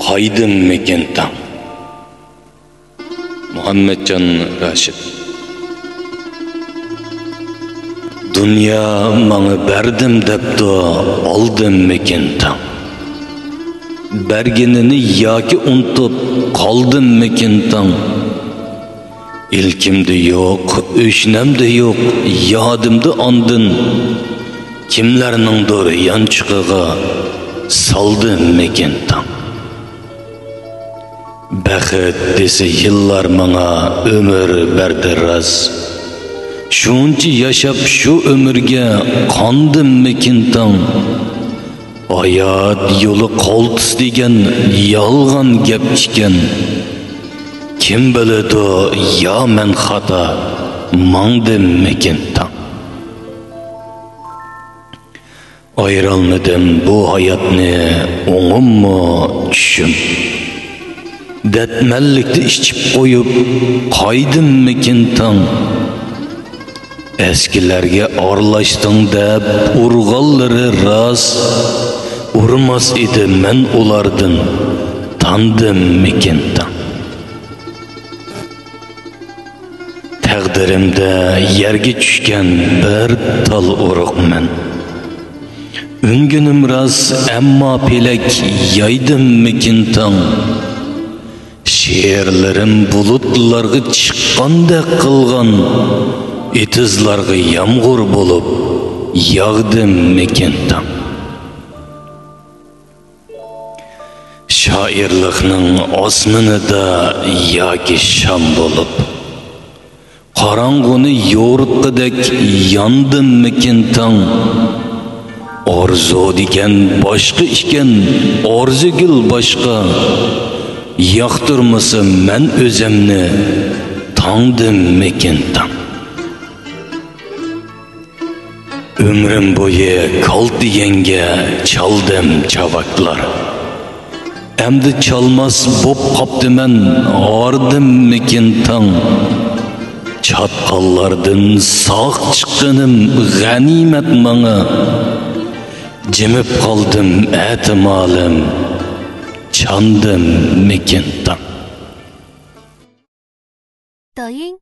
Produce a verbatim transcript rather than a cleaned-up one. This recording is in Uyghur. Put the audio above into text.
قايدىممىكىن تاڭ؟ مۇھەممەتجان راشىت. دۇنيا ماڭا بەردىم دەپتۇ، ئالدىممىكىن تاڭ؟ بەرگىنىنى ياكى ئۇنتۇپ قالدىممىكىن تاڭ؟ ئىلكىمدە يوق، ئۆشنەمدە يوق، يادىمدا ئاندىن كىملەرنىڭدۇر يانچۇقىغا سالدىممىكىن تاڭ؟ بەخت دېسە يىللار ماڭا ئۆمۈر بەردى راست. شۇنچە ياشاپ شۇ ئۆمۈرگە قاندىممىكىن تاڭ؟ ھايات يولى قالتىس دېگەن يالغان گەپ ئىكەن. كىم بىلىدۇ يا مەن خاتا ماڭدىممىكىن تاڭ؟ ئايرالمىدىم بۇ ھاياتنى ئوڭۇممۇ چۈشۈم. دەتمەنلىكتە ئىچىپ قويۇپ قايدىممىكىن تاڭ؟ ئەسكىلەرگە ئارىلاشتىڭ دەپ ئۇرغانلىرى راست، ئۇرماس ئىدى مەن ئۇلاردىن تاندىممىكىن تاڭ؟ تەقدىرىمدە يەرگە چۈشكەن بىر تال ئۇرۇق مەن. ئۈنگىنىم راست، ئەمما پېلەك يايدىممىكىن تاڭ؟ شېئىرلىرىم بۇلۇتلارغا چىققاندەك قىلغان، ئېتىزلارغا يامغۇر بولۇپ ياغدىممىكىن تاڭ؟ شائىرلىقنىڭ ئاسمىنىدا ياكى شام بولۇپ، قاراڭغۇنى يورۇتقۇدەك ياندىممىكىن تاڭ؟ ئارزۇ دېگەن باشقا ئىكەن، ئارزۇگۈل باشقا. ياقتۇرمىسا مەن ئۆزەمنى تاڭدىممىكىن تاڭ؟ ئۆمرۈم بويى كالتە يەڭگە چالدىم چاۋاكلار. ئەمدى چالماس بوپ قاپتىمەن، ھاردىممىكىن تاڭ؟ چاتقاللاردىن ساق چىققىنىم غەنىيمەت ماڭا. جىمىپ قالدىم ئەتىمالىم، چاندىممىكىن تاڭ؟ 抖音